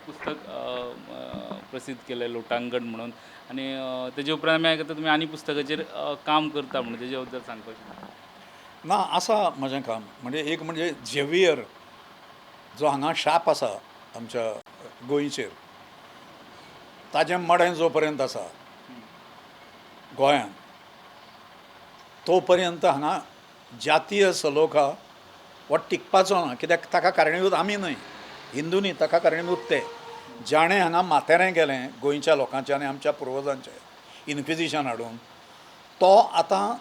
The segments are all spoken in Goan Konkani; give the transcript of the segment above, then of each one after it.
पुस्तक प्रसिद्ध केलें लोटांगण म्हणून आनी तेजे उपरांत आमी आयकता तुमी आनी पुस्तकाचेर काम करता म्हणून, तेजे बद्दल सांगपाक शकता? ना, आसा म्हजें काम. म्हणजे एक म्हणजे झेवियर जो हांगा शाप आसा आमच्या गोंयचेर, ताजें मडें जो पर्यंत आसा गोंयांत तो पर्यंत हांगा जातीय सलोखा हो टिकपाचो ना. कित्याक ताका कारणीभूत आमी न्हय, हिंदू न्ही, ताका कारणीभूत ते जाणें हांगा माथेरें केलें गोंयच्या लोकांचें आनी आमच्या पुर्वजांचें इन्क्विजिशन हाडून. तो आतां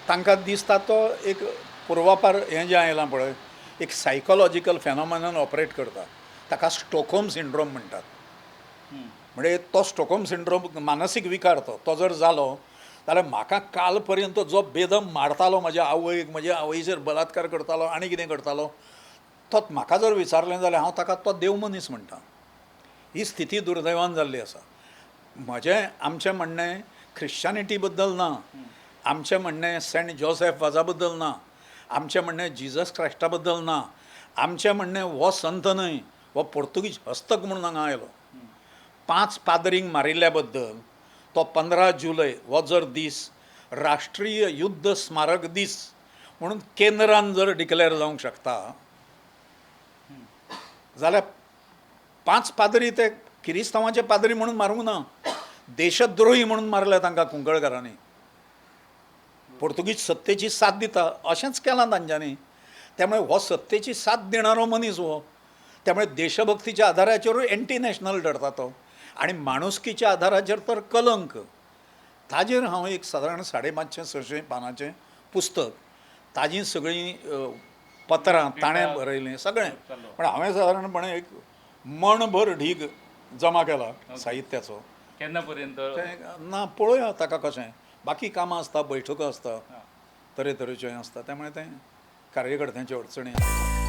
तांकां दिसता तो एक पुर्वापार हें जें आयलां पळय, एक सायकोलॉजिकल फेनोमेनन ऑपरेट करता, ताका स्टॉकहोम सिंड्रोम म्हणटात. म्हणजे तो स्टॉकहोम सिंड्रोम मानसीक विकार, तो तो जर जालो जाल्यार म्हाका काल पर्यंत जो बेदम मारतालो म्हज्या आवयक, म्हज्या आवयचेर बलात्कार करतालो आनी कितें करतालो, तो म्हाका जर विचारलें जाल्यार हांव ताका तो देव मनीस म्हणटा. ही स्थिती दुर्दैवान जाल्ली आसा. म्हजें आमचें म्हणणें ख्रिश्चनिटी बद्दल ना, आमचें म्हणणें सेंट जोसेफ वाजा बद्दल ना, आमचें म्हणणें जिजस क्रायस्टा बद्दल ना. आमचें म्हणणें हो संत न्हय, हो पोर्तुगीज हस्तक म्हणून हांगा आयलो. 5 पाद्रींक मारिल्ल्या बद्दल तो 15 जुलय हो जर दीस राष्ट्रीय युद्ध स्मारक दीस म्हणून केंद्रान जर डिक्लेअर जावंक शकता जाल्यार 5 पाद्री ते किरिस्तांवाचे पाद्री म्हणून मारूंक ना, देशद्रोही म्हणून मारले तांकां कुंकळकारांनी. पोर्तुगीज सत्तेची साथ दिता अशेंच केलां तांच्यांनी. त्यामुळे हो सत्तेची साथ दिणारो मनीस हो, त्यामुळे देशभक्तीच्या आधाराचेरूय एंटी नॅशनल ठरता तो, आनी माणुसकीच्या आधाराचेर तर कलंक. ताजेर हांव एक सादारण 550-600 पानांचें पुस्तक, ताजीं सगळीं पत्रां ताणें बरयलीं सगळें, पण हांवें सादारणपणे एक मणभर ढीग जमा केला साहित्याचो. केन्ना पर्यंत? ना, पळोवया ताका कशें, बाकी कामां आसता, बैठको आसता, तरेतरेच्यो हें आसता, त्यामुळे तें कार्यकर्त्यांच्यो अडचणी आसता.